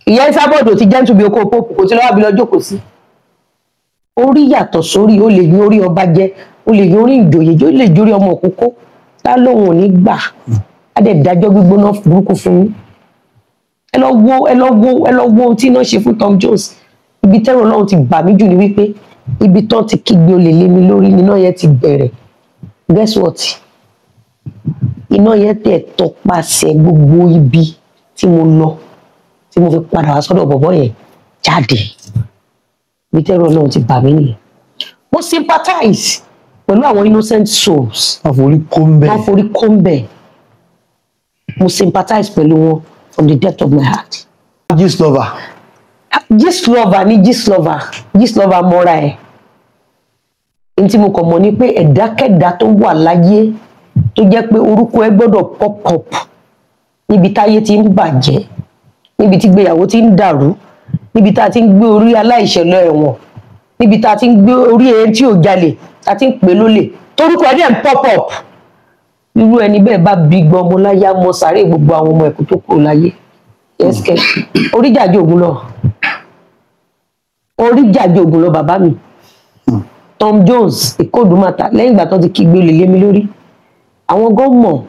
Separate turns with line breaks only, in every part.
Ìyá Esabod ti jẹ́ níbi oko pope, kò tí lọ́wọ́ bí lọ jókòó sí. Orí yàtọ̀ sórí. Ó lè yan orí ọba jẹ, ó lè yan orí ìjòyè, ó lè jórí ọmọ òkókó tá lóun ò ní gbà á dẹ̀ dájọ́ gbígbóná burúkú fún yín. Ẹ lọ wo, ẹ lọ wo, ẹ lọ wo ohun tí iná ṣe fún Tom Jones. Ibi tẹ́rù Ọlọ́run ti bà mí jù ni wípé ibi tán ti kígbe olè lé mi lórí níná yẹn ti bẹ̀rẹ̀. Guess what? Iná yẹn tẹ̀ tọpasẹ̀ gbogbo ibi tí mo lọ tí mo fi padà wá sọ́dọ̀ bọ̀bọ́ yẹn jáde. Ibi tẹ́rù Ọlọ́run ti bà mí nìyẹn. Mo sympathize pẹ̀lú àwọn innocent souls.
Wọ́n forí kó ń bẹ̀.
Wọ́n forí kó ń bẹ̀. Mo sympathize pẹ̀lú wọn from the depth of my heart.
Gistlover.
Gistlover ní Gistlover, Gistlover mọ́ra ẹ̀. Ní tí mo kàn mọ̀ ni pé ẹ̀dákẹ́dá tó wà láyé tó jẹ́ pé orúkọ ẹ gbọ́dọ̀ pop up níbi táyé ti ń bàjẹ́, níbi tí gbéyàwó ti ń dàrú, níbi tá a ti ń gbé orí aláìṣẹ̀ lọ ẹ̀wọ̀n, níbi tá a ti ń gbé orí ẹni tí ò jalè, tá a ti ń pè lólè, torúkọ ẹ dẹ̀ ń pop up, irú ẹni bẹ́ẹ̀ bá bí gbọ́ ọmọ láyá mọ sàárè gbogbo àwọn ọmọ ẹ̀kú tó kúrò láyé. Ẹ̀sìkẹ́ oríjàjò ògùn lọ, oríjàjò ògùn lọ. Bàbá mi Tom Jones ìkódùmàtà, lẹ́yìn ìgbà tó ti kígbe olè lé mi lórí, àwọn gan mọ̀.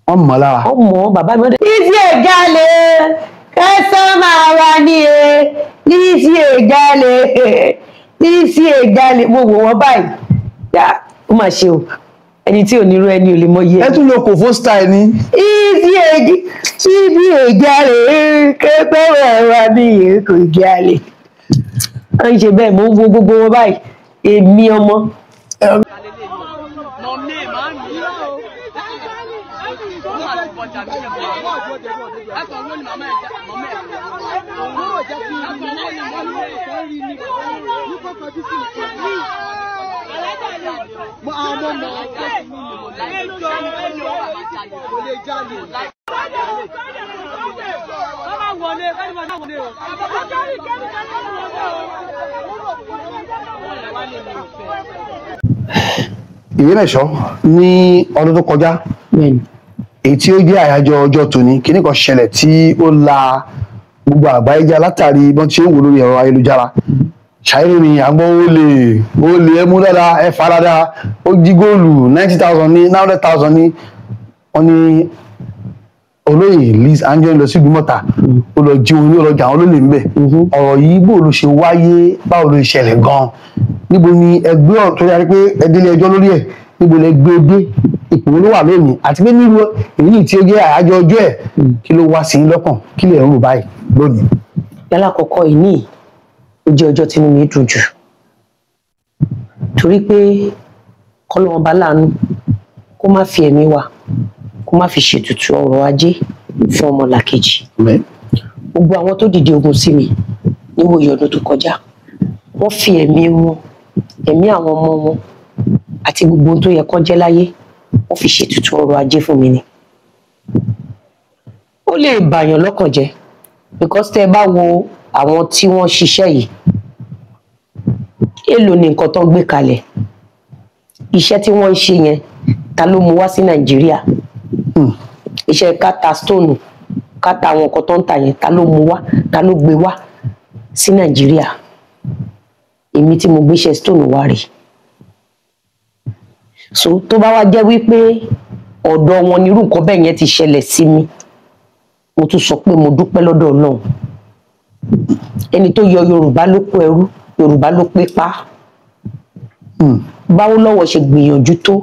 Wọ́n mọ̀ lára.
Wọ́n mọ̀. Bàbá mi wọ́n dé. Lizzy Ejale kẹsàn-án máa wà ní e, Lizzy Ejale, Lizzy Ejale. Mo wò wọ́n báyìí yá, ó mà ṣe o, ẹni tí ò ní irú ẹni ò lè mọ iye.
Ẹ tún lo kòfó style ni.
Lizzy Eji, Lizzy Ejale kẹsàn-án wà ní e, kò jalè. Wọ́n ń ṣe bẹ́ẹ̀. Mo ń wo gbogbo wọn báyìí, èmi ọmọ.
Mọ̀mí máa ń bí wọ́n àti bọ̀jà mi jẹ́ fún wa. Ẹ̀sán owó ni màmá ẹ̀ jẹ́ mọ̀mí ẹ̀. Ẹ̀sán owó ni mọ̀mí ẹ̀.
Àwọn ọmọ kò lè jalè. Wọlé, kẹ́ni máa wọlé o. Kẹ́ni wọlé o.
Ìwé mẹ́sọ́ ní ọdún tó kọjá, èyí tí ó jẹ́ àyájọ́ ọjọ́ tòní, kíní kan ṣẹlẹ̀ tí ó la gbogbo àgbáyé já látàrí bọ́n tí ó ń wò lórí ẹ̀rọ ayélujára. Ṣàìrí ni àgbọ̀ ó lè ẹ mú dáadáa, ẹ fa dáadáa, ó jí góòlù 90,000 ní 900,000 ní. Wọ́n ní olóyè Liz Anjorin lọ sí Ìdúmọ̀tà, ó lọ jí wọn ní ọlọ́jà àwọn olólè ń bẹ̀. Ọ̀rọ̀ yìí, bó ló ṣe wáyé? Báwo ló ṣẹlẹ̀ gan-an? Níbo ni ẹgbẹ́ ọ̀rọ̀ tó yára pé ẹ délé ẹjọ́ lórí ẹ̀? Níbo lẹ gbé dé? Ipò wo ló wà lónìí? Àti pé nílùú èyí tí ó jẹ́ àyájọ́ ọjọ́ ẹ̀, kí ló wá sí yín lọ́kàn? Kí lè ń rò báyìí lónìí?
Yálà kọ́kọ́ ìní, ó jẹ́ ọjọ́ tínú mi dùn jù torí pé kọ́lọ́wọ́n bá láàánú kó má fi ẹ̀mí wa, kó má fi ṣètùtù ọrọ̀ ajé fún ọmọlàkejì. Gbogbo àwọn tó dìde ogun sí mi níwòye ọdún tó kọjá, wọ́n fi ẹ̀mí wọn, ẹ̀mí àwọn ọmọ wọn àti gbogbo ohun tó yẹ kán jẹ́ láyé, wọ́n fi ṣètùtù ọrọ̀ ajé fún mi ni. Ó lè bàyàn lọ́kàn jẹ́ because tẹ́ ẹ bá wo àwọn tí wọ́n ṣiṣẹ́ yìí, èèlò ni nǹkan tó ń gbé kalẹ̀, iṣẹ́ tí wọ́n ń ṣe yẹn, ta ló mú wá sí Nàìjíríà? Iṣẹ́ káta stone, káta àwọn nǹkan tó ń tà yẹn, ta ló mú wá? Ta ló gbé wá sí Nàìjíríà? Èmi tí mo gbéṣẹ́ stone wá rèé. So tó bá wá jẹ́ wípé ọ̀dọ̀ wọn nírú nǹkan bẹ́ẹ̀ yẹn ti ṣẹlẹ̀ sí mi, mo tún sọ pé mo dúpẹ́ lọ́dọ̀ Ọlọ́run. Ẹni tó yọ Yorùbá ló kó ẹrú, Yorùbá ló pé pa. Báwo lọ́wọ́ ṣe gbìyànjú tó,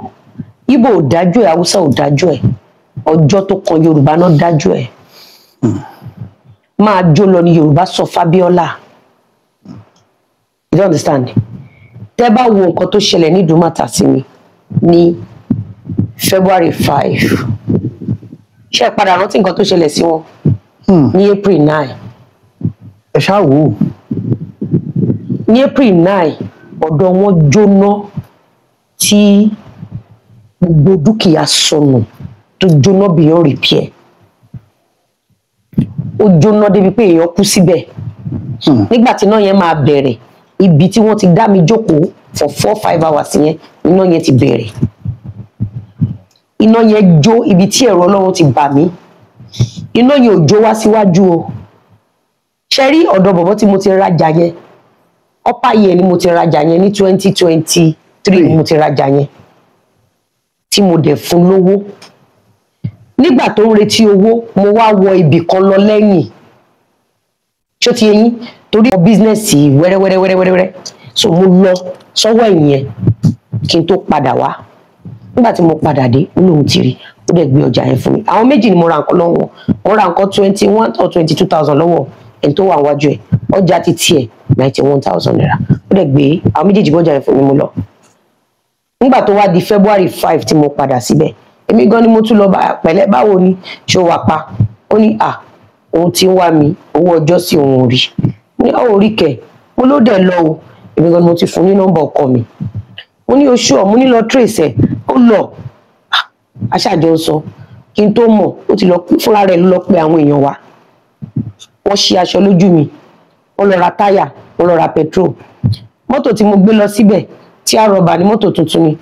Ìgbò ò dájú ẹ̀, Haúsá ò dájú ẹ̀, ọjọ́ tó kan Yorùbá náà dájú ẹ̀. Máa jó lọ ní Yorùbá sọ Fábíọ́lá. You don't understand? Tẹ́ bá wo nǹkan tó ṣẹlẹ̀ ní Ìdúmọ̀tà sí mi ní February 5, ṣé ẹ padà rántí nǹkan tó ṣẹlẹ̀ sí wọn ní April 9?
Ẹ ṣáà wò ó.
Ní April 9, ọ̀dọ̀ wọn jóná tí gbogbo dúkìá sọnù, tó jóná beyond repair. Ó jóná débi pé èèyàn kú síbẹ̀. Nígbà tí iná yẹn máa bẹ̀rẹ̀, ibi tí wọ́n ti dá mi jókòó for 4-5 hours yẹn, iná yẹn ti bẹ̀rẹ̀. Iná yẹn jó. Ibi tí ẹ̀rọ Ọlọ́run ti bà mí, iná yẹn ò jó wá síwájú o. Ṣe rí ọ̀dọ̀ bọ̀bọ̀ tí mo ti rajà yẹn, upper year ni mo ti rajà yẹn, ní 2023 ni mo ti rajà yẹn, tí mo dẹ̀ fún lówó. Nígbà tó ń retí owó, mo wá wọ ibì kan lọ lẹ́yìn. Ṣó ti yé yín? Torí ọ business wẹ́rẹ́wẹ́rẹ́wẹ́rẹ́wẹ́rẹ́, so mo lọ sọ́wọ́ ẹ̀yìn yẹn kí n tó padà wá. Nígbà tí mo padà dé, ó lóun ti rí, ó dẹ̀ gbé ọjà yẹn fún mi. Àwọn méjì ni mo ra nǹkan lọ́wọ́. Mo ra nǹkan 21 or 22,000 lọ́wọ́ ẹni tó wà níwájú ẹ̀. Ọjà ti tiẹ̀ ₦91,000. Ó dẹ̀ gbé àwọn méjèèjì gbọ́jà yẹn fún mi, mo lọ. Nígbà tó wá di February 5 tí mo padà síbẹ̀, èmi gan ni mo tún lọ bá. Pẹ̀lẹ́, báwo ni, ṣé o wà pa? Ó ní à, òun ti ń wá mi, owó ọjọ́ sí òun ò rí. Mo ní ọ̀ orí kẹ̀, mo ló dẹ̀ lọ o. Èmi gan ni mo ti fún ní nọ́mbà ọkọ mi. Mo ní oṣù ọ̀, mo ní lọ trace ẹ̀. Ó lọ, aṣáájọ ń sọ kí n tó mọ̀, ó ti lọ fúnra rẹ̀, ló lọ pe àwọn èèyàn wa. Wọ́n ṣí aṣọ lójú mi, wọ́n lọ ra táyà, wọ́n lọ ra petrol. Mọ́tò tí mo gbé lọ síbẹ̀ tí a rọ̀bà ní, mọ́tò tuntun ni,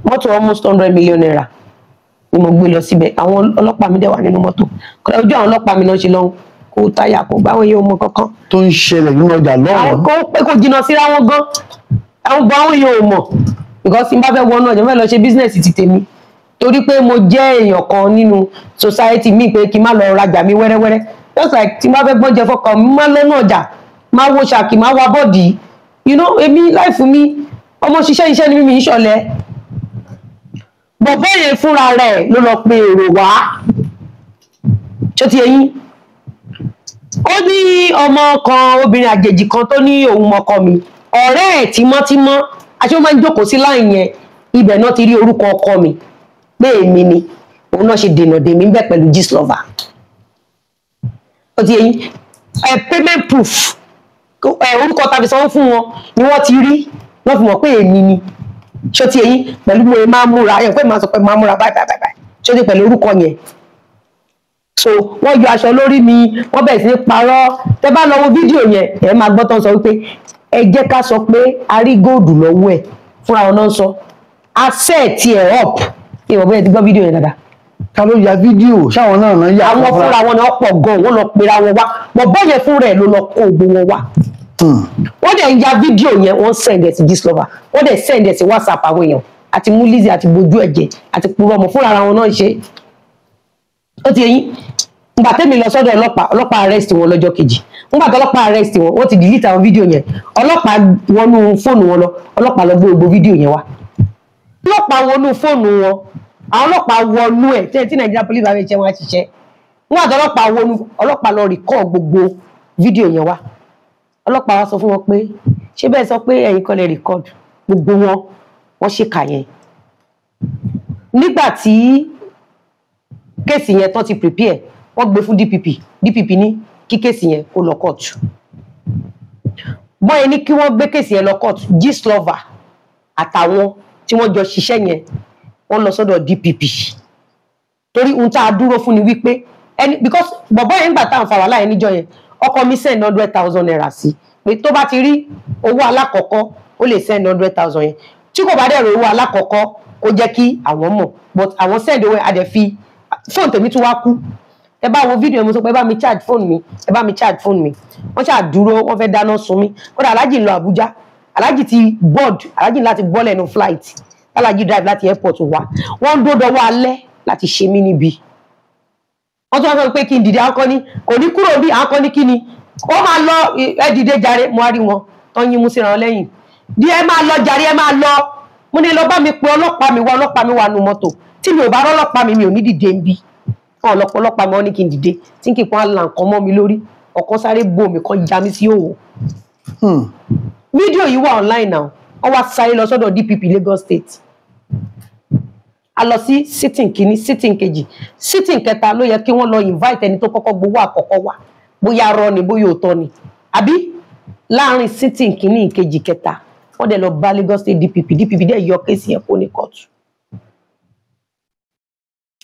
mọ́tò almost ₦100 million ni mo gbé lọ síbẹ̀. Àwọn ọlọ́pàá mi dẹ̀ wà nínú mọ́tò. Kọ́lá ojú àwọn ọlọ́pàá mi náà ṣe lọ kó táyà, kó bá àwọn èèyàn mọ kankan.
Tó ń ṣẹlẹ̀ nínú ọjà lọ́wọ́.
Kó pé kó jìnnà síra wọn gan, àwọn gbọ́, àwọn èèyàn ò mọ̀, because tí n bá fẹ́ wọnú ọjà, mo fẹ́ lọ ṣe business ti tèmi, torí pé mo jẹ́ èèyàn kan nínú society mi, pé kí n má lọ rajà mi wẹ́rẹ́wẹ́rẹ́, just like tí n bá fẹ́ gbọ́njẹ fọkàn mi, má lọ́nà ọjà, má wo ṣàkì, má wa bọ́ọ̀dì. Èmi láìfún mi, ọmọ ṣiṣẹ́ iṣẹ́ ni mímí ń ṣọ̀lẹ. Bọ̀bọ́ yẹn fúnra rẹ̀ ló lọ pe èrò wá. Ṣó ti eyín? Ó ní ọmọ kan, obìnrin àjèjì kan tó ní òun mọkọ mi, ọ̀rẹ́ ẹ̀ tímọ́tímọ́, àti ó máa ń jókòó sí láì yẹn. Ibẹ̀ náà ti rí orúkọ ọkọ mi pé èmi ni òun náà ṣe dènà dèmí bẹ́ẹ̀ pẹ̀lú Gistlover. Ó ti eyín ẹ? Payment proof ẹ, orúkọ tàbí sanwó fún wọn ni wọ́n ti rí, wọ́n fi mọ̀ pé èmi ni. Ṣó ti eyín? Pẹ̀lú mo máa múra ẹ pé máa sọ pé máa múra báyìí báyìí báyìí. Ṣó ti pẹ̀lú orúkọ yẹn? So wọ́n yọ aṣọ lórí mi, wọ́n bẹ̀rẹ̀ sí ní parọ́. Tẹ́ bá lọ wo fídíò yẹn, ẹ máa gbọ́ tán sọ wípé ẹ jẹ́ ká sọ pé a rí góòdù lọ́wọ́ ẹ̀. Fúnra wọn náà sọ, a set ẹ̀ up. Ìwọ̀n bóyá ti gbọ́ fídíò yẹn dáadáa.
Ta ló ya fídíò? Ṣáwọn náà náà yà?
Àwọn fúnra wọn ni wọ́n pọ̀ gan. Wọ́n lọ pera wọn wá. Bọ̀bọ́ yẹn fúnra ẹ̀ ló lọ kó gbogbo wọn wá. Wọ́n dẹ̀ ń ya fídíò yẹn, wọ́n send ẹ̀ sí Gistlover, wọ́n dẹ̀ send ẹ̀ sí WhatsApp àwọn èèyàn, àti mú Lizzy, àti bojú ẹ̀jẹ̀, àti purọ́ ọmọ. Fúnra ara wọn náà ṣe. Ó ti yẹn. Ngbà tẹ́mi lọ sọ́dọ̀ ọlọ́pàá, ọlọ́pàá arrest wọn lọ́jọ́ kejì. Ngbà tó ọlọ́pàá arrest wọn, wọ́n ti delete àwọn fídíò yẹn. Ọlọ́pàá wọnú fóònù wọn lọ, ọlọ́pàá lọ gbé gbogbo fídíò yẹn wá. Ọlọ́pàá wọnú fóònù wọn, àwọn ọlọ́pàá wọnú ẹ̀ tí tí Nigeria police bá fẹ́ ṣe, wọn á ṣiṣẹ́. Nígbà tó ọlọ́pàá wọnú, ọlọ́pàá lọ record gbogbo fídíò yẹn wá. Ọlọ́pàá wá sọ fún wọn pé ṣé bẹ́ẹ̀ sọ pé ẹ̀yin kọ́ lè record gbogbo wọn? Wọ́n ṣèkà yẹn. Nígbà tí case yẹn tán ti prepare, wọ́n gbé fún DPP. DPP ní kí case yẹn kó lọ kóòtù. Bọ́n yẹn ní kí wọ́n gbé case yẹn lọ kóòtù. Gistlover àtàwọn tí wọ́n jọ ṣiṣẹ́ yẹn, wọ́n lọ sọ́dọ̀ DPP, torí ohun tá a dúró fún ni wípé ẹni, because bọ̀bọ́ yẹn, ń gbà táwọn fa wàhálà yẹn níjọ́ yẹn, ọkọ mi send ₦100,000 sí pé tó bá ti rí owó alákọ̀ọ́kọ́, ó lè send 100,000 yẹn. Tí kò bá dẹ̀ rí owó alákọ̀ọ́kọ́, kó jẹ́ kí àwọn mọ̀. But àwọn send owó yẹn, a dẹ̀ fi fóònù tèmi tún wá kú. Ẹ bá wo fídíò yẹn, mo sọ pé ẹ bá mi charge fóònù mi, ẹ bá mi charge fóònù mi. Wọ́n ṣáà dúró, wọ́n fẹ́ dáná sun mí. Kódà aláàjì ń lọ Àbújá, aláàjì ti board, aláàjì láti bọ́lẹ̀ nínú flight, aláàjì drive láti airport wá. Wọ́n ń dó dọwọ́ alẹ́ láti ṣe mí níbi. Wọ́n tún wá sọ pé kí n dìde. Àwọn kan ní kò ní kúrò bí, àwọn kan ní kí ni ó máa lọ. Ẹ dìde jàre. Mo á rí wọn tó ń yín mú síra wọn lẹ́yìn bí ẹ máa lọ jàre, ẹ máa lọ. Mo ní lọ bá mi pe ọlọ́pàá mi wá, ọlọ́pàá mi wà nù mọ́tò. Tí mi ò bá rọ́lọ́pàá mi, mi ò ní dìde ń bí wọn. Ọlọ́pàá, ọlọ́pàá mi, wọ́n ní kí n dìde, tí kì í pọ́n là nǹkan mọ́ mi lórí. Ọ̀kan sáré bò mí kan, já mi sí òwò. Fídíò yìí wà online now. Wọ́n wá sáré lọ sọ́dọ̀ DPP Lagos State. A lọ sí sitting kìíní, sitting kejì, sitting kẹta. Ló yẹ kí wọ́n lọ invite ẹni tó kọ́kọ́ gbowó àkọ́kọ́ wá, bóyá rọ́ ni, bóyá òótọ́ ni. Àbí láàrin sitting kìíní, kejì, kẹta, wọ́n dẹ̀ lọ bá Lagos State DPP. DPP dẹ̀ yọ case yẹn kó ní kóòtù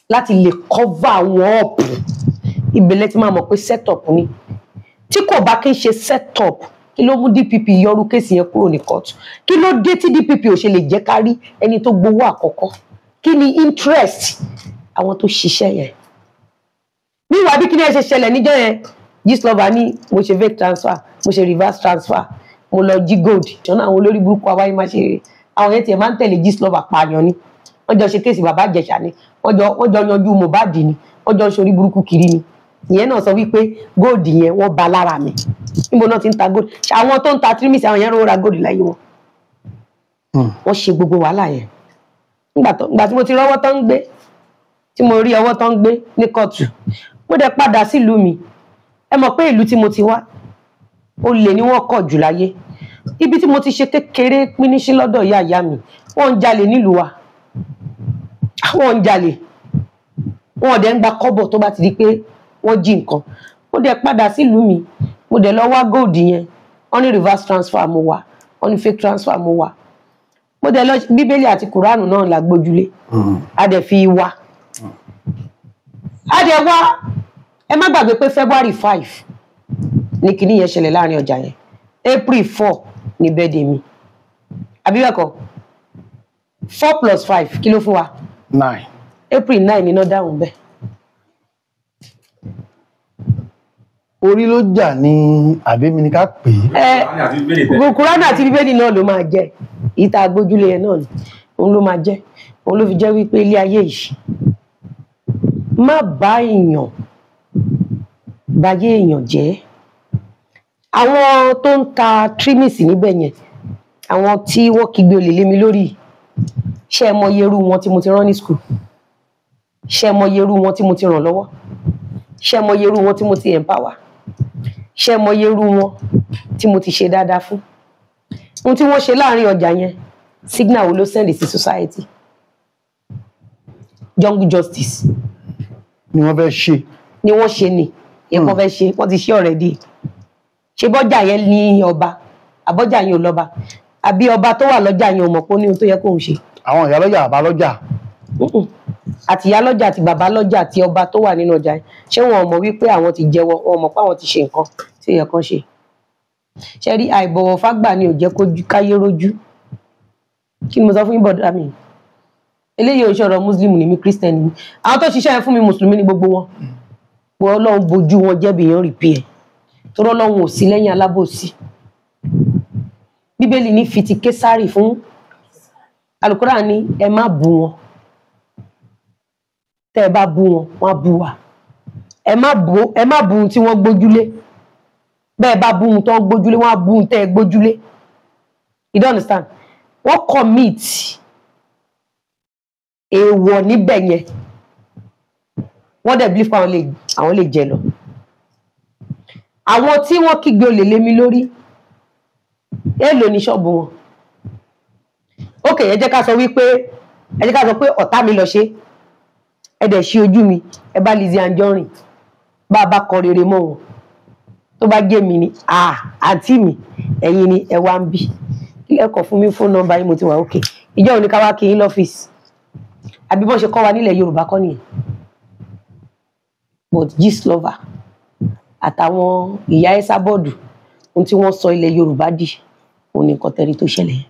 láti lè cover wọn up. Ìbẹ̀lẹ̀ tí máa mọ̀ pé set up ni. Tí kò bá kí ń ṣe set up, kí ló mú DPP yọrú case yẹn kúrò ní kóòtù? Kí ló dé tí DPP ò ṣe lè jẹ́ ká rí ẹni tó gbowó àkọ́kọ́? Kí ni interest àwọn tó ṣiṣẹ́ yẹn? Níwà bí kí ni ẹ ṣe ṣẹlẹ̀ níjọ́ yẹn, Gistlover ní mo ṣe fake transfer, mo ṣe reverse transfer, mo lọ jí gold. Ṣọ́nà àwọn olórí burúkú àwáyé máa ṣe, àwọn yẹn tiẹ̀ máa ń tẹ̀lé Gistlover pààyàn ni. Wọ́n jọ ṣe case bàbá Ìjẹ̀ṣà ni, wọ́n jọ yanjú Mohbad ni, wọ́n jọ ṣorí burúkú kiri ni. Ìyẹn náà sọ wípé gold yẹn wọ́n ba lára mi. Níbo náà ti ń ta gold? Àwọn tó ń ta trimis, àwọn yẹn rówó ra gold láyé wọn. Wọ́n ṣe gbogbo wàhálà yẹn. Nígbà tí mo ti rọ́wọ́ tó ń gbé, tí mo rí ọwọ́ tó ń gbé ní kóòtù, mo dẹ̀ padà sílùú mi. Ẹ mọ̀ pé ìlú tí mo ti wá, olè ni wọ́n kọ̀ jù láyé. Ibi tí mo ti ṣe kékeré píníṣín lọ́dọ̀ ìyá ìyá mi, wọ́n ń jalè nílùú wa. Wọ́n ń jalè. Wọ́n dẹ̀ ń gba kọ́bọ̀ tó bá ti di pé wọ́n jí nǹkan. Mo dẹ̀ padà sílùú mi, mo dẹ̀ lọ wá gold yẹn. Wọ́n ní reverse transfer mo wá, wọ́n ní fake transfer mo wá. Mo dẹ̀ lọ Bíbélì àti Kùránù náà la gbójúlé. A dẹ̀ fi wá. A dẹ̀ wá. Ẹ má gbàgbé pé February 5 ní kinní yẹn ṣẹlẹ̀ láàrin ọjà yẹn. April 4 ní birthday mi. Àbí bẹ́ẹ̀ kọ́? 4 + 5 kí ló fún wa?
9.
April 9 ní iná dáhùn bẹ́ẹ̀.
Orí ló jà ní àbí mi ni ká pè é.
Kùránì àti Bíbélì náà ló máa jẹ. Ìta agbójúlé yẹn náà ni òun ló máa jẹ. Òun ló fi jẹ́ wípé ilé ayé yìí, má bá èèyàn báyé èèyàn jẹ́. Àwọn tó ń ta trimis níbẹ̀ yẹn, àwọn tí wọ́n kígbe olè lé mi lórí, ṣé ẹ mọ iye irú wọn tí mo ti rán ní school? Ṣé ẹ mọ iye irú wọn tí mo ti ràn lọ́wọ́? Ṣé ẹ mọ iye irú wọn tí mo ti empower? Ṣé ẹ mọ iye irú wọn tí mo ti ṣe dáadáa fún? Ohun tí wọ́n ṣe láàrin ọjà yẹn, signal wo ló send sí society? Jungle justice
ni wọ́n fẹ́ ṣe.
Ni wọ́n ṣe ni ìyẹn kan fẹ́ ṣe, wọ́n ti ṣe already. Ṣe bọ́jà yẹn ní ọba, àbọ́jà yẹn ò lọ́ba, àbí ọba tó wà lọ́jà yẹn ò mọ̀ pé ó ní ohun tó yẹ kóun ṣe.
Àwọn ìyá lọ́jà, àbá lọ́jà.
Àti ìyá lọ́jà àti bàbá lọ́jà àti ọba tó wà nínú ọjà yẹn, ṣé wọn ò mọ̀ wípé àwọn ti jẹ́wọ́, wọn ò mọ̀ pé àwọn ti ṣe nǹkan tí ó yẹ kán ṣe. Ṣé rí àìbọ̀wọ̀ fágbà ni ò jẹ́ kó káyé rójú. Kí ni mo sọ fún yín bọ̀dá mi? Eléyìí ò ṣọ̀rọ̀ Muslim ni mi, Christian ni mi. Àwọn tó ṣiṣẹ́ yẹn fún mi Mùsùlùmí ni gbogbo wọn. Wọ́n Ọlọ́run bojú wọn jẹ́bi èèyàn rìpí ẹ̀. Torí Ọlọ́run ò sí lẹ́yìn alábòsí. Bíbélì ní fi ti Késárì fún Alukóra ní ẹ má bú wọn. Tẹ́ ẹ bá bú wọn, wọ́n á bú wa. Ẹ má bú ohun tí wọ́n gbójúlé. Bẹ́ẹ̀ bá bú ohun tó ń gbójúlé, wọ́n á bú ohun tẹ́ ẹ gbójúlé. You don't understand? Wọ́n commit èèwọ̀ níbẹ̀ yẹn. Wọ́n dẹ̀ believe pé àwọn lè jẹ lọ. Àwọn tí wọ́n kígbe olè lé mi lórí, èèlò ní ṣọ́ọ̀bù wọn. Ok, ẹ jẹ́ ká sọ wípé, ẹ jẹ́ ká sọ pé ọ̀tá mi lọ ṣe. Ẹ dẹ̀ ṣí ojú mi, ẹ bá Lizzy Anjorin, bá a bá kọ rere mọ́ wọn. Tó bá jẹ́ mi ni, àǹtí mi, ẹ̀yin ni ẹ wá ń bí. Kí lẹ kọ fún mi fóònù nọ́mbà yín, mo ti wà ok. Ìjọ́ òní ká wá kí yín lọ́fíìsì. Àbí bọ́n ṣe kọ́ wa nílẹ̀ Yorùbá kọ́ nìyẹn. But Gistlover àtàwọn ìyá ẹ́sà bọ́ọ̀dù, ohun tí wọ́n sọ ilẹ̀ Yorùbá dì, òun ni nǹkan tẹ́rí tó ṣẹlẹ̀ yẹn.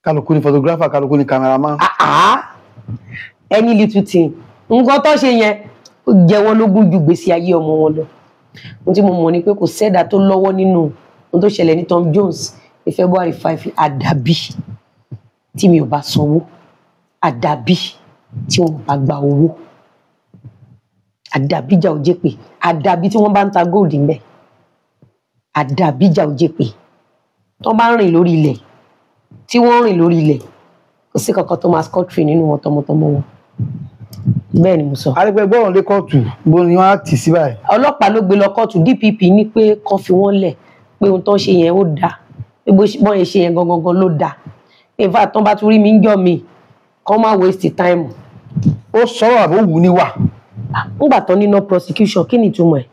Kálukú ni photographer, kálukú ni cameraman.
Any little thing. Nǹkan tó ṣe yẹn, ó jẹ wọ́n lógún ju gbèsè ayé ọmọ wọn lọ. Ohun tí mo mọ̀ ni pé kò sẹ́dá tó lọ́wọ́ nínú ohun tó ṣẹlẹ̀ ní Tom Jones ní February 5, àdàbí tí mi ò bá sanwó, àdàbí tí wọn ò bá gba owó, àdàbí jà ò jẹ́ pé, àdàbí tí wọ́n bá ń ta gold ńbẹ̀, àdàbí jà ò jẹ́ pé, tó bá ń rìn lórí ilẹ̀, tí wọ́n ń rìn lórí ilẹ̀, kò sí kankan tó máa scot free nínú wọn tọmọtọmọ wọn. Bẹ́ẹ̀ ni mo sọ.
Arígbẹ́ gbọ́ràn lé kóòtù, bó ni wọ́n á tì sí báyìí.
Ọlọ́pàá ló gbé lọ kóòtù, DPP ní pé kán fi wọ́n lẹ̀, pé ohun tó ń ṣe yẹn ó dáa, pé bó ṣe bọ́n ṣe yẹn gangan ló dáa. In fact, tán bá tún rí mi ń jọ mi, kán má waste time.
Ó sọ̀rọ̀ àbó wù ní wà.
Ńgbà tán nínú prosecution, kí ni ìtumọ̀ ẹ̀?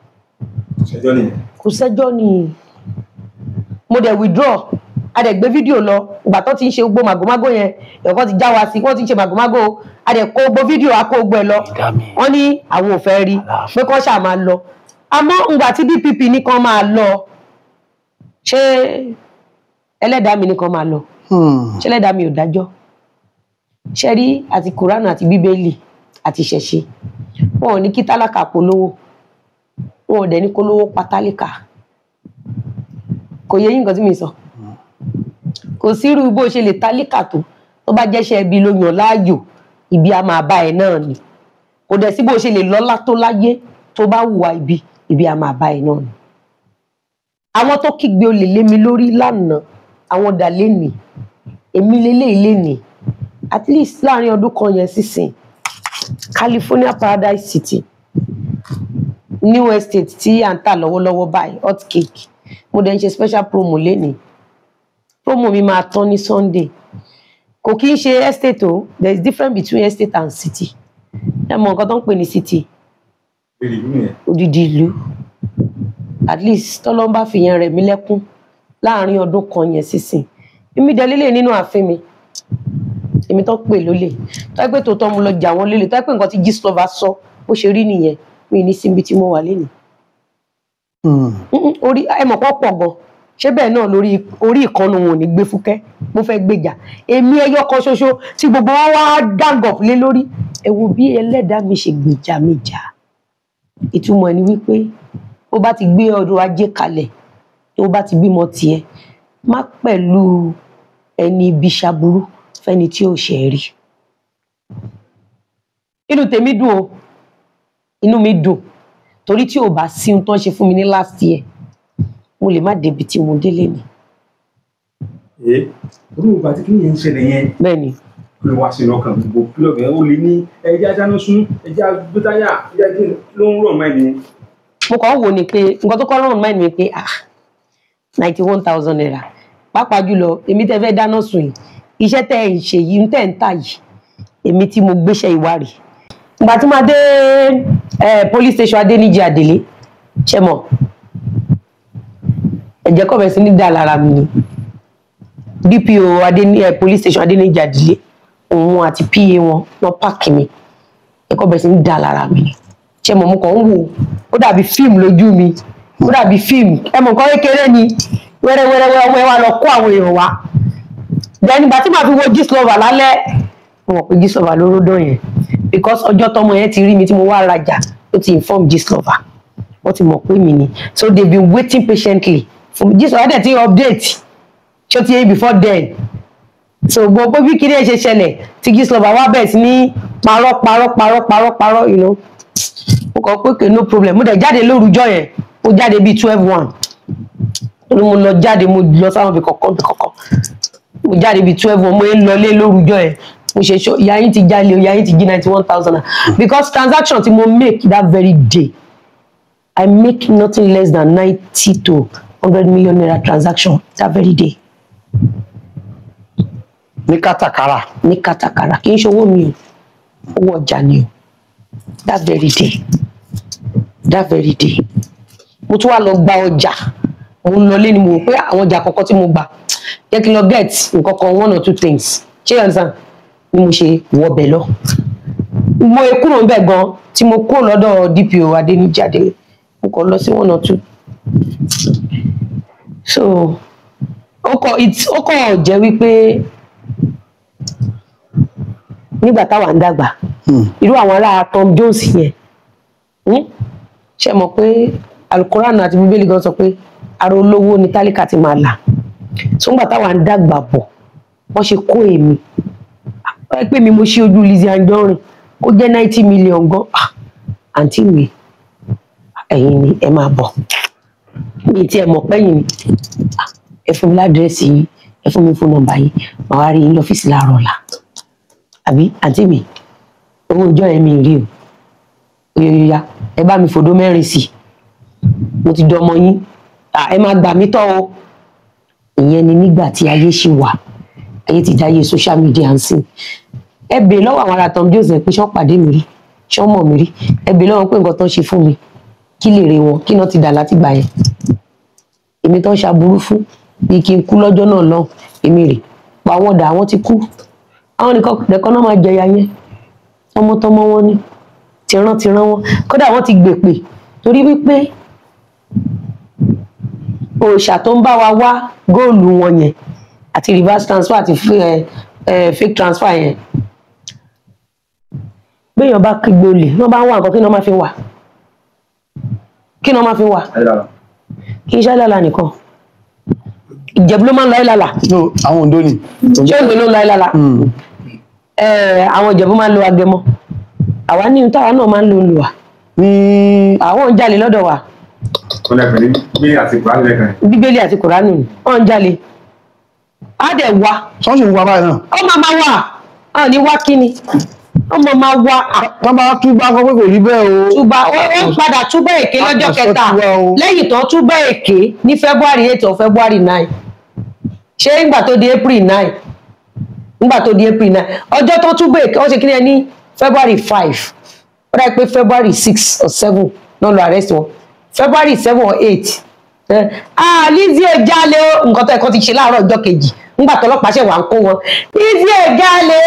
Ṣẹjọ́ nìyẹn.
Kò sẹ́jọ́ ni. Mo dẹ̀ withdraw, a dẹ̀ gbé fídíò lọ, ìgbà tó ti ń ṣe gbogbo màgòmágó yẹn, ẹ̀kọ́ ti já wa sí, wọ́n ti ń ṣe màgòmágó, a dẹ̀ kó gbogbo fídíò, a kó gbogbo ẹ̀ lọ. Wọ́n ní àwọn ò fẹ́ rí, pé kán ṣáà máa lọ. Àmọ́ ǹgbà tí DPP ní kán máa lọ, ṣé ẹlẹ́dàá mi ní kán máa lọ? Ṣé ẹlẹ́dàá mi ò dájọ́? Ṣé rí àti Kùránù àti Bíbélì àti ìṣẹ̀ṣe, wọn ò ní kí tálákà polówó. Wọn ò dẹ̀ ní kó lówó pa tálíkà. Kò yẹ yín nǹkan tí mi sọ. Kò sírú bó ṣe lè tálíkà tó tó bá jẹ́ṣẹ́ ibi ló yàn láàyò, ibi a máa bá ẹ náà ni. Kò dẹ̀ sí bó ṣe lè lọ́lá tó láyé, tó bá hùwà ibi, ibi a máa bá ẹ náà ni. Àwọn tó kígbe olè lé mi lórí lánàá, àwọn dà lénìí, èmi leléyìí lénìí. At least láàrin ọdún kan yẹn sísìn, California Paradise City, new estate tí à ń tà lọ́wọ́lọ́wọ́ báyìí, hot cake. Mo dẹ̀ ń ṣe special promo lénìí. Promo mi máa tán ní Sunday. Kò kí ń ṣe estate o, there is difference between estate and city. Ẹ mọ nǹkan tó ń pè ní city? Odidi ìlú. At least tọ́lọ́n bá fi yẹn rẹ̀ mí lẹ́kún láàrin ọdún kan yẹn sísìn. Èmi dẹ̀ lélẹ̀ nínú ààfin mi. Èmi tó pè lólè. Tó yẹ pé tòótọ́ mo lọ jà wọ́n lólè. Tó yẹ pé nǹkan tí Gistlover sọ bó ṣe rí nìyẹn. Mi ní síbi tí mo wà lénìí. Orí ẹ mọ̀ pọ̀ pọ̀ gan. Ṣé bẹ́ẹ̀ náà lórí orí ìkànnù wọn ò ní gbé fúkẹ́? Mo fẹ́ gbèjà. Èmi ẹyọ kan ṣoṣo tí gbogbo wọn wá gang up lé lórí. Ẹ wo bí ẹlẹ́dàá mi ṣe gbèjà mi jà. Ìtumọ̀ ni wípé ó bá ti gbé ọrọ̀ ajé kalẹ̀, tó bá ti bímọ tiẹ̀, má pẹ̀lú ẹni ibi ṣaburú fẹ́ni tí ò ṣe rí. Inú tèmi dùn o, inú mi dùn torí tí ò bá sí ohun tó ń ṣe fún mi ní last year, mo lè má débi tí mo délé ni.
Olùgbà tí kìnìyàn ń ṣẹlẹ̀ yẹn.
Bẹ́ẹ̀ni.
Kí ló wá sínú ọkàn gbogbo kí ló bẹ̀rẹ̀ ó lè ní ẹja dáná sun, ẹja gbé táyà, ẹja kí ló ń rọ̀ mọ́ ẹni.
Mo kàn ń wò ni pé nǹkan tó kọ́ rọ̀ mọ́ ẹni mi pé 91,000 naira, pàápàá jùlọ èmi tẹ́ fẹ́ dáná sun yìí, iṣẹ́ tẹ́ ẹ̀ ń ṣe yìí, tẹ́ ẹ̀ ń tà yìí, èmi tí mo gbéṣẹ́ ìwárì. Ìgbà tí mo dé police station Adéníjì Adélé, ṣe mọ̀, ẹ̀jẹ̀ kọ̀ bẹ̀rẹ̀ sí ní dà lára mi ni. DPO police station Adéníjì Adélé, òun àti PA wọn lọ páàkì mi, ẹ̀kọ́ bẹ̀rẹ̀ sí ní dà lára mi ni. Ṣe mọ̀, mo kàn ń wò ó dàbí fíìmù lójú mi, ó dàbí fíìmù. Ẹ mọ̀ nǹkan kékeré ni wẹ́rẹ́wẹ́rẹ́ ọmọ ẹ wá lọ kó àwọn èèyàn wá. Then ìgbà tí màá fi wo Gistlover lálẹ́, mo mọ̀ pé Gistlover ló ródò yẹn, because ọjọ́ tọmọ yẹn ti rí mi tí mo wá rajà, ó ti inform Gistlover, wọ́n ti mọ̀ pé mi ni. So they been waiting patiently for me. Gistlover dẹ̀ ti update ṣó ti yẹ before then. So gbogbo bí kiri ẹ ṣe ṣẹlẹ̀ tí Gistlover wá bẹ̀rẹ̀ sí ní parọ́ parọ́ parọ́ parọ́ parọ́, you know, mo kàn pé okay, no problem. Mo dẹ̀ jáde lórúkọ yẹn, mo jáde bíi 12:01, torí mo lọ jáde, mo lọ sáwọn ibì kọ̀ọ̀kan ibì kọ̀ọ̀kan. Mo jáde bíi 12:01, mo ń lọlé lórúkọ yẹn. Mo ṣe ṣó ìyá yín ti jalè, ìyá yín ti jí 91,000, because transaction tí mo make that very day, I make nothing less than 90 to 100 million naira transaction that very day.
Ní kátàkárà.
Ní kátàkárà, kì í ṣe owó mi o, owó ọjà ni o. That very day, that very day, mo tún wá lọ gba ọjà. Mo ń lọlé ni mo rò pé àwọn ọjà kọ̀ọ̀kan tí mo gbà jẹ́ kí n lọ get nǹkan kan, one or two things, ṣé you understand? Ni mo ṣe wọbẹ̀ lọ, mo kúrò níbẹ̀ gan tí mo kúrò lọ́dọ̀ DPO Adéníjì Adélé, mo kàn lọ sí one or two. So ó kọ jẹ́ wípé nígbà táwa ń dàgbà, irú àwọn ará Tom Jones yẹn, ṣe mọ̀ pé Alukoran àti Bíbélì gan sọ pé ara olówó ni tálíkà ti máa là. So nígbà táwa ń dàgbà bọ̀, wọ́n ṣe kó èmi pé mi mo ṣe ojú Lizzy Anjorin, ó jẹ́ 90 million gan. Àǹtí mi, ẹ̀yin ni ẹ máa bọ̀, mi tí ẹ mọ̀ pẹ́yìn ni, ẹ fún mi ládírẹ́sì yín, ẹ fún mi fún nọ́mbà yín, màá wá rí yín lọ́fíìsì láàárọ̀ ọ̀la. Àbí àǹtí mi, owó ìjọ yẹn mi rí o, oyoyoya, ẹ bá mi fòdó mẹ́rin sí i, mo ti dọmọ yín, ẹ máa gbà mí tọ́ o. Ìyẹn ni nígbà tí ayé ṣì wà, ayé ti dáyé social media ń sìn. Ẹ bèè lọ́wọ́ àwọn ará Tom Jones pé ṣọ́ pàdé mi rí, ṣọ́ mọ̀ mi rí, ẹ bèè lọ́wọ́ pé nǹkan tó ń ṣe fún mi, kí lè rè wọn, kí náà ti dà láti gbà yẹn. Èmi tó ń ṣaburú fún bí kí n kú lọ́jọ́ náà lọ, èmi rè pa wọ́n dà, àwọn ti kú. Àwọn nìkan náà máa jẹyà yẹn, tọmọtọmọ wọn ni, tìrantìran wọn, kódà wọ́n ti gbèpè torí wípé òòṣà tó ń bá wa wá góòlù wọn yẹn àti reverse transfer àti fake transfer yẹn, béèyàn bá kígbe olè, wọ́n bá ń wá nǹkan kí ni wọ́n máa fi wà, Kí ni wọ́n máa fi wà? Kì í ṣe àìlàlà nìkan, Ìjẹ̀bú ló máa ń lọ àìlàlà.
No, àwọn Oǹdó ni.
Ṣé Oǹdó ló ń lọ àìlàlà? Àwọn Ìjẹ̀bú máa ń lo agẹmọ, àwa ní táwa náà máa ń lo olùwà. Àwọn ń jalè lọ́dọ̀ wa. Bíbélì àti Kùránì wọ́n ń jalè. Á dẹ̀ wá.
Sọ́ọ̀sì ń wá báyìí náà.
Ó máa máa wà, á ní wá kíni, ó máa máa wá.
Wọ́n bá túbá kọ́ pé kò rí bẹ́ẹ̀ o.
Túbá, ó padà túbá èké lọ́jọ́ kẹta lẹ́yìn tó túbá èké ní February 8 or February 9. Ṣé nígbà tó di April 9? Nígbà tó di April 9 ọjọ́ tó túbá èké wọ́n ṣe kí ni ẹ ní February 5, ó dà pé February 6 or 7 náà lọ arrest wọn, February 7 or 8. Ah, Lizzy ò jalè o, nǹkan tó ẹ̀kọ́ ti ṣe láàárọ̀ ọjọ́ kejì nígbà tó ọlọ́pàá ṣẹ̀ wá ń kó wọn. Lizzy ò jalè,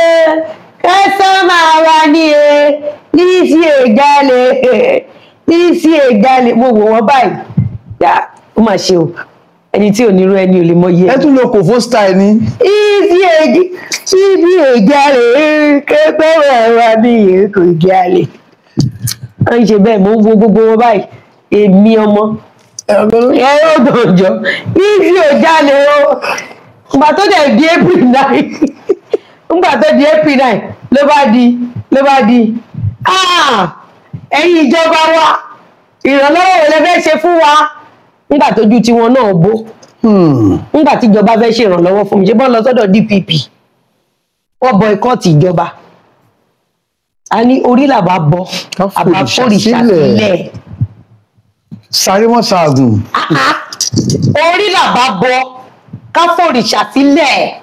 kẹsàn-án wà ní e, Lizzy ò jalè, Lizzy ò jalè. Mo wò wọ́n báyìí, yá ó mà ṣe o, ẹni tí ò ní irú ẹni ò lè mọ iye.
Ẹ tún lo kò fó style ni.
Lizzy ò jalè, kẹsàn-án wà ní e, kò jalè. Wọ́n ń ṣe bẹ́ẹ̀, mo ń wo gbogbo wọn báyìí, èmi ọmọ ẹ̀rọ òdòjọ́ Lizzy ò jalè o. Ìgbà tó dẹ̀ di April 9, nígbà tó di April 9 ló bá di ẹ̀yin ìjọba wa, ìrànlọ́wọ́ wo lẹ fẹ́ ṣe fún wa? Nígbà tójú tiwọn náà bó, nígbà tí ìjọba fẹ́ ṣe ìrànlọ́wọ́ fún mi, ṣé bọ́n lọ sọ́dọ̀ DPP, wọ́n boycott ìjọba. A ní orí làbá bọ, àbá fòrìṣà sílẹ̀.
Sáré wọn ṣaagùn.
Orí làbá bọ, ká fòrìṣà sílẹ̀.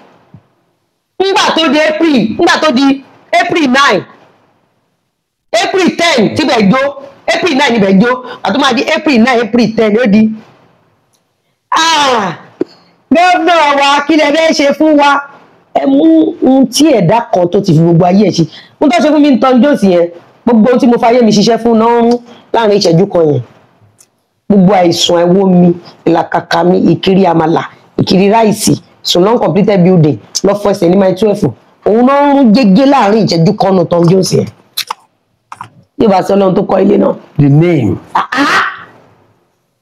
Nígbà tó di April, nígbà tó di April 9, April 10 tíbẹ̀ jó, April 9 níbẹ̀ jó, àti máa di April 9, April 10 ó di. Gómìnà wa, kí lẹ fẹ́ ṣe fún wa? Ẹ mú ohun tí ẹ̀dá kan tó ti fi gbogbo ayé ẹ̀ ṣe. Mo tó ṣe fún mi ń tan Jósì yẹn, gbogbo ohun tí mo fayé mi ṣiṣẹ́ fún náà ń láàrin ìṣẹ́jú kan yẹn. Gbogbo àìsàn ẹ̀wọ́ mi, ìlàkàkà mi, ìkiri àmàlà, ìkiri ráìsì, so long completed building lọ fọ ẹsẹ̀ ní mile 12, òun náà ń rún gégé láàrin ìṣẹ́jú kan náà Tom Jones yẹn. Yóò bá sọ Ọlọ́run tó kọ́ ilé náà.
The name.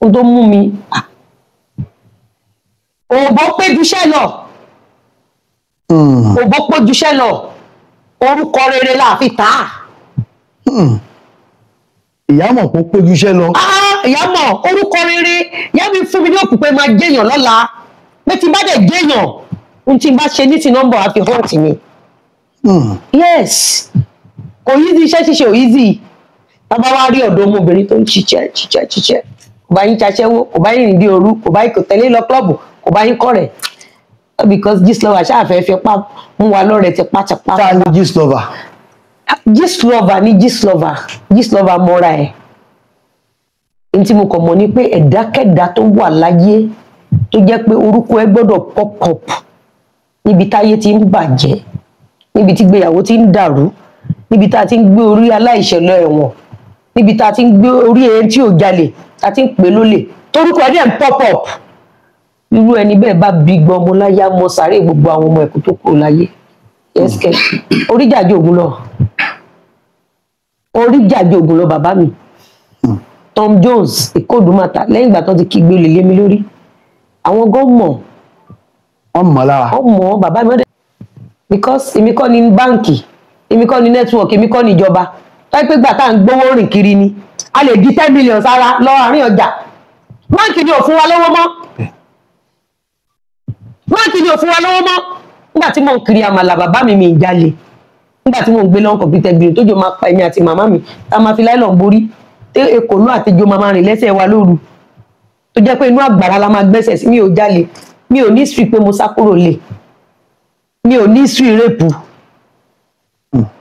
Ohun tó mú mi, òbó péjúṣẹ́ lọ, òbó péjúṣẹ́ lọ, orúkọ rere la fi tà á.
Ìyá mọ̀ kó péjúṣẹ́ lọ.
Ìyá mọ̀, orúkọ rere, ìyá mi fún mi ní òkú pé máa jẹ́yàn lọ́la, pé tí n bá dẹ̀ jẹ́yàn, ohun tí n bá ṣe ní ti nọ́mbà àfi hàn tì mí. Yes, kò easy, iṣẹ́ ṣíṣe ò easy. Bàbá wa rí ọ̀dọ́ ọmọbìnrin tó ń ṣiṣẹ́ ṣiṣẹ́ ṣiṣẹ́, kò bá yín ṣaṣẹ́wó, kò bá yín rìn dé òru, kò bá yín kò tẹ̀lé lọ klọ́ọ̀bù, kò bá yín kọ̀rẹ̀. Because Gistlover ṣáà fẹ́ fipá mú wa lọ́rẹ̀ tipátipá.
Ta ni Gistlover?
Gistlover ni Gistlover, Gistlover mọ́ra ẹ̀. N tí mo kàn mọ̀ ni pé ẹ̀dákẹ́dá tó wà láyé tó jẹ́ pé orúkọ ẹ gbọ́dọ̀ pop up níbi táyé ti ń bàjẹ́, níbi tí gbéyàwó ti ń dàrú, níbi tá a ti ń gbé orí aláìṣẹ̀ lọ ẹ̀wọ̀n, níbi tá a ti ń gbé orí ẹni tí ò jalè, tá a ti ń pè lólè, torúkọ ẹ dẹ̀ ń pop up. Irú ẹni bẹ́ẹ̀ bá bí gbọ́ ọmọ láyá mọ sàárè gbogbo àwọn ọmọ ẹ̀kú tó kúrò láyé. Yẹ́sìkẹ́, oríjàjò ògùn lọ, oríjàjò ògùn lọ bàbá mi. Tom Jones Ìkódùmàtà, lẹ́yìn ìgbà tó ti kígbe olè lé mi lórí, àwọn gan mọ̀.
Wọ́n mọ̀ lára.
Wọ́n mọ̀ bàbá mi ọ̀dẹ̀. Because èmi kọ́ ni báǹkì, èmi kọ́ ni network, èmi kọ́ ni ìjọba. Táyé pé gbà tá à ń gbowó rìn kiri ni, a lè di 10 million sára lọ àárín ọjà. Báǹkì ni ò fún wa lówó mọ́. Báǹkì ni ò fún wa lówó mọ́. Nígbà tí mò ń kiri àmàlà bàbá mi mi ń jalè. Nígbà tí mò ń gbé lọ́n kọ̀mpútà bìrì tójò máa pa èmi àti màmá mi, tá a máa fi láìlọ́n borí. Tí ekòló àtijọ́ máa máa rìn lẹ́sẹ̀ wa lóru, tó jẹ́ pé inú àgbàrá la máa gbẹ́sẹ̀ sí. Mi ò jalè, mi ò ní sùn pé mo sá kúrò lè, mi ò ní sùn rẹ́pù.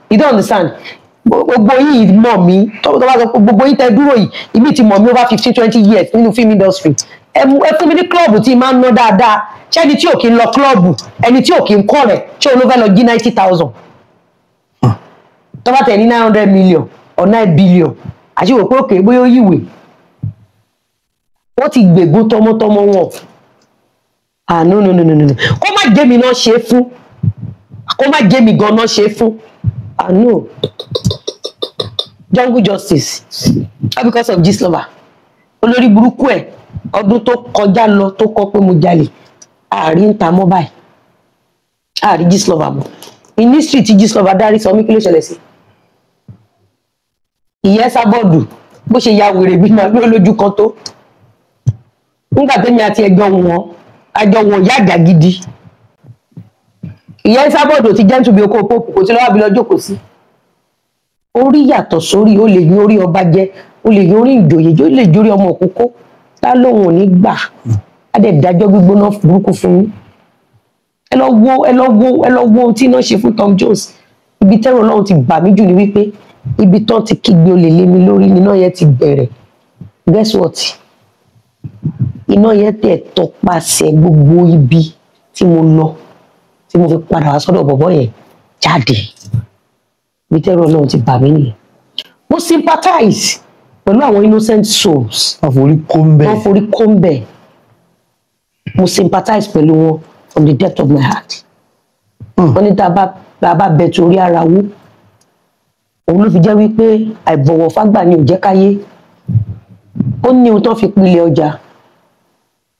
You don't understand. Gbogbo yìí mọ̀ mí, tó bá sọ pé gbogbo yìí tẹ dúró yìí, ìmí ti mọ̀ mí over 15-20 years nínú film industry. Ẹ fún mi ní klọ́ọ̀bù tí máa ń ná dáadáa. Ṣé ẹni tí ò kí ń lọ klọ́ọ̀bù, ẹni tí ò kí ń kọ́ rẹ̀, ṣé òun ló fẹ́ lọ jí 90,000? Tó bá tẹ̀ ní 900 million or 9 billion, àti wò pé òkè bóyá ó yíwèé. Wọ́n ti gbègún tọmọtọmọ wọn. Ah, no, no, no, no, no. Kó má jẹ́ mi náà ṣe é fún. Kó má jẹ́ mi gan náà ṣe é fún. Ah, no. Jungle justice. All because of Gistlover. Olórí burúkú ẹ̀ ọdún tó kọjá lọ tó kọ pé mo jalè, àárín ń ta mọ́ báyìí, àárín Gistlover mọ́. Ministry tí Gistlover dárí sọ mí, kí ló ṣẹlẹ̀ sí ìyẹn? Sábọ́ọ̀dù bó ṣe ya wèrè bí màá lójú kan tó nígbà tẹ́mi àti ẹjọ́ wọn àjọ wọn ìyá àjà gidi. Ìyẹn sábọ́ọ̀dù ti jẹ́ níbi oko pope, kò tí lọ́wọ́ bí lọ jókòó sí. Orí yàtọ̀ sórí, ó lè yan orí ọba jẹ, ó lè yan orí ìjòyè, ó lè jórí ọmọ òkókó tá lóun ò ní gbà á dẹ̀ dájọ́ gbígbóná burúkú fún yín. Ẹ lọ wo, ẹ lọ wo, ẹ lọ wo ohun tí iná ṣe fún Tom Jones. Ibi tẹ́rù Ọlọ́run ti bà mí jù ni wípé ibi tán ti kígbe olè lé mi lórí níná yẹn ti bẹ̀rẹ̀. Guess what? Iná yẹn tẹ̀ tọpasẹ̀ gbogbo ibi tí mo lọ tí mo fi padà wá sọ́dọ̀ bọ̀bọ́ yẹn jáde. Ibi tẹ́rù Ọlọ́run ti bà mí nìyẹn. Mo sympathize pẹ̀lú àwọn innocent souls.
Wọ́n forí kó ń bẹ̀.
Wọ́n forí kó ń bẹ̀. Mo sympathize pẹ̀lú wọn from the depth of my heart. Wọ́n ní tá a bá bẹ torí ara wú, òun ló fi jẹ́ wípé àìbọ̀wọ̀ fágbà ni ò jẹ́ káyé. Ó ní ohun tó fi pilẹ̀ ọjà.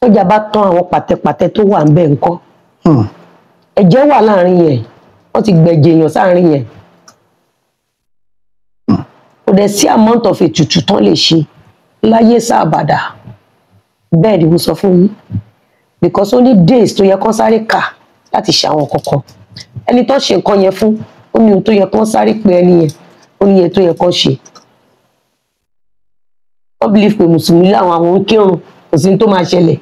Tọ́jà bá tán, àwọn pàtẹpàtẹ tó wà ń bẹ̀ ńkọ́? Ẹ̀jẹ̀ wà láàrin yẹn, wọ́n ti gbẹ̀jẹ̀ èèyàn sáàrin yẹn. Kò dẹ̀ sí amount of ètùtù tán lè ṣe láyé sáàbàdà. Bẹ́ẹ̀ ni mo sọ fún yín, because ó ní days tó yẹ kán sáré kà láti ṣe àwọn kankan. Ẹni tó ṣe nǹkan yẹn fún, ó ní ohun tó yẹ kán sáré pé ẹni yẹn, ó ní iye tó yẹ kán ṣe. Wọ́n believe pé mùsùlùmí làwọn, àwọn ń kírun, kò sí ní tó máa ṣẹlẹ̀.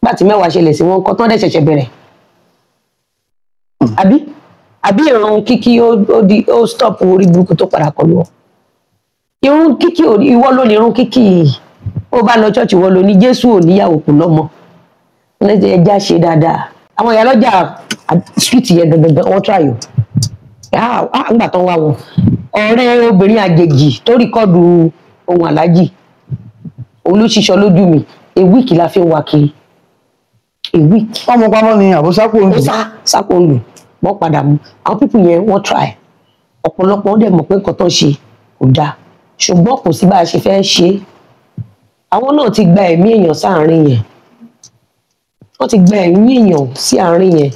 Nígbà tí mẹ́wàá ṣẹlẹ̀ sí wọn kọ́ tán dẹ̀ ṣẹ̀ṣẹ̀ bẹ̀rẹ̀, àbí ìrun kíkí ó di ó stop orí burúkú tó padà kọlu ọ. Irun kíkí, ìwọ ló ní irun kíkí yìí. Ó bá lọ church, ìwọ ló ní. Jésù ò níyàwó, kò lọ́mọ. Ẹja ṣe dáadáa. Àwọn ìyá lọ́jà street yẹn gangan, wọ́n try o. Nígbà tó ń wá wọn, ọ̀rẹ́ obìnrin àjèjì tó record ohun aláàjì, òun ló ṣiṣọ lójú mi. A week la fi ń wá kiri, a week.
Ọmọ pamọ́ ni àbúsápò ń
Ó sá sápò ń lù wọ́n padà mú. Àwọn people yẹn, wọ́n try. Ọ̀pọ̀lọpọ̀ wọ́n dẹ̀ mọ̀ pé nǹkan tó ń ṣe kò dáa, ṣùgbọ́n kò sí bá a ṣe fẹ́ ṣe é. Àwọn náà ti gba ẹ̀mí èèyàn sáàárín yẹn, wọ́n ti gba ẹ̀mí èèyàn sí àárín yẹn.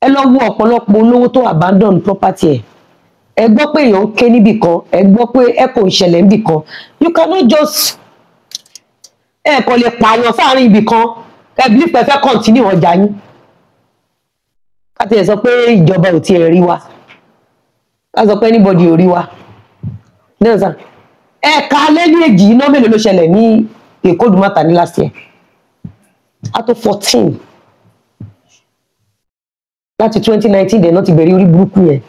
Ẹ lọ wo ọ̀pọ̀lọpọ̀ olówó tó abandon property ẹ̀. Ẹ gbọ́ pé èèyàn ń ké níbì kan, ẹ gbọ́ pé ẹ kò ń ṣẹlẹ̀ níbì kan. You cannot just, ẹ kò lè pààyàn sáàárín ibì kan, ẹ bí pé fẹ́ continue ọjà yín. Ká tiẹ̀ sọ pé ìjọba ò tiẹ̀ rí wa, ká sọ pé anybody ò rí wa náà sàn. Ẹ̀ka lẹ́ni èjì, iná mélòó ló ṣẹlẹ̀ ní Èkó Ìdúmọ̀tà ní last year? Out of 14 láti 2019 dẹ̀ náà ti bẹ̀rẹ̀ orí burúkú yẹn.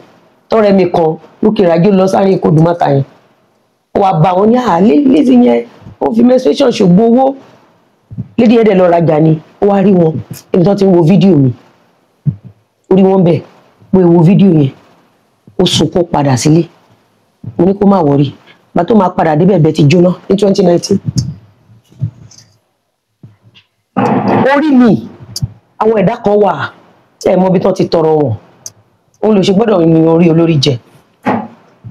Tọrẹ mi kan lókè ìrajò lọ sáré Èkó Ìdúmọ̀tà yẹn, ó wàá bá wọn ní àlẹ́ lẹ́sí yẹn, ó fi menstruation ṣògbó owó lédi ẹ̀dẹ̀ lọ rajà ni. Ó wá rí wọn níbi tó ti ń wo fídíò mi, ó rí wọn bẹ̀ pé wo fídíò yẹn, ó sunkún padà sílé. Mo ní kó má worry, bá tó máa padà débẹ̀, bẹ́ẹ̀ ti jóná ní 2019. Orí mi, àwọn ẹ̀dá kan wà, ẹ mọ ibi tán ti tọrọ wọn, òun ló ṣe gbọ́dọ̀ ní orí olórí jẹ.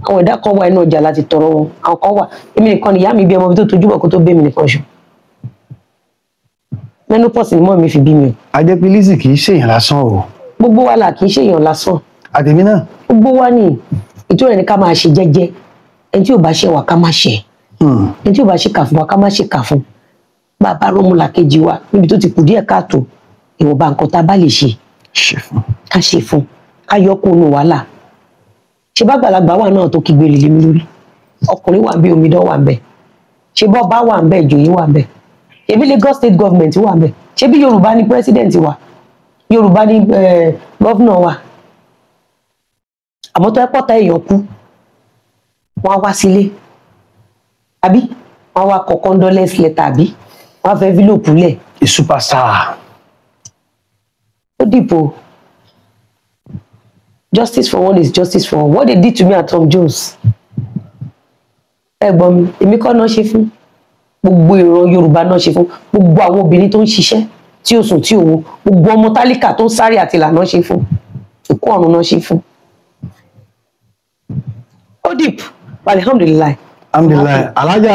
Àwọn ẹ̀dá kan wà, inú ọjà láti tọrọ wọn. Àwọn kan wà, èmi nìkan ni ìyá mi bí. Ọmọ ibi tó tojú bọ̀ kó tó bẹ́ mi nìkan ṣù. Menopause ni mọ́ mi fi bí mi o.
A jẹ́ pé Lizzy kì í ṣèyàn lásán o.
Gbogbo wa là kì í ṣèyàn lásán.
Àtẹ̀mí náà.
Gbogbo wa ní ìtura ẹni ká máa ṣe jẹ́jẹ́. Ẹni tí ò bá ṣe wà, ká má ṣe. Ẹni tí ò bá ṣe kà fún wa, ká má ṣe kà fún. Bàbá rọmọlà kejì wa níbi tó ti kù díẹ̀ káàtó, ìwọ̀nba nǹkan tá a bá lè ṣe,
ṣe fún.
Ká ṣe fún, ká yọ kó nu wàhálà. Ṣe bá gbàlagbà wà náà tó kígbe lè lé mi lórí, ọkùnrin wà ń bẹ, omidan wà ń bẹ, ṣe bọ́ bá wà ń bẹ, ìjòyè wà ń bẹ, ṣebí Lagos State government wà ń bẹ, ṣebí Yorùbá ní president wa, Yorùbá ní governor wa. Àmọ́ tó ẹ pọ̀tà èèyàn kú, wọ́n á wá sílé, àbí wọ́n á wá kọ condolence letter, àbí wọ́n á fẹ́ envelope lẹ̀.
A superstar.
Ó dìbò. Justice for one is justice for all. What they did to me at Tom Jones, ẹ gbọ́ mi, èmi kọ́ náà ṣe fún, gbogbo ìran Yorùbá náà ṣe fún, gbogbo àwọn obìnrin tó ń ṣiṣẹ́ tí ó sùn tí ò wo, gbogbo ọmọ tálíkà tó ń sáré àti ìlànà ṣe fún, òkú ọ̀run náà ṣe fún. Ó dìbò, alhamdulillahi.
Alhamdulillahi, alájà.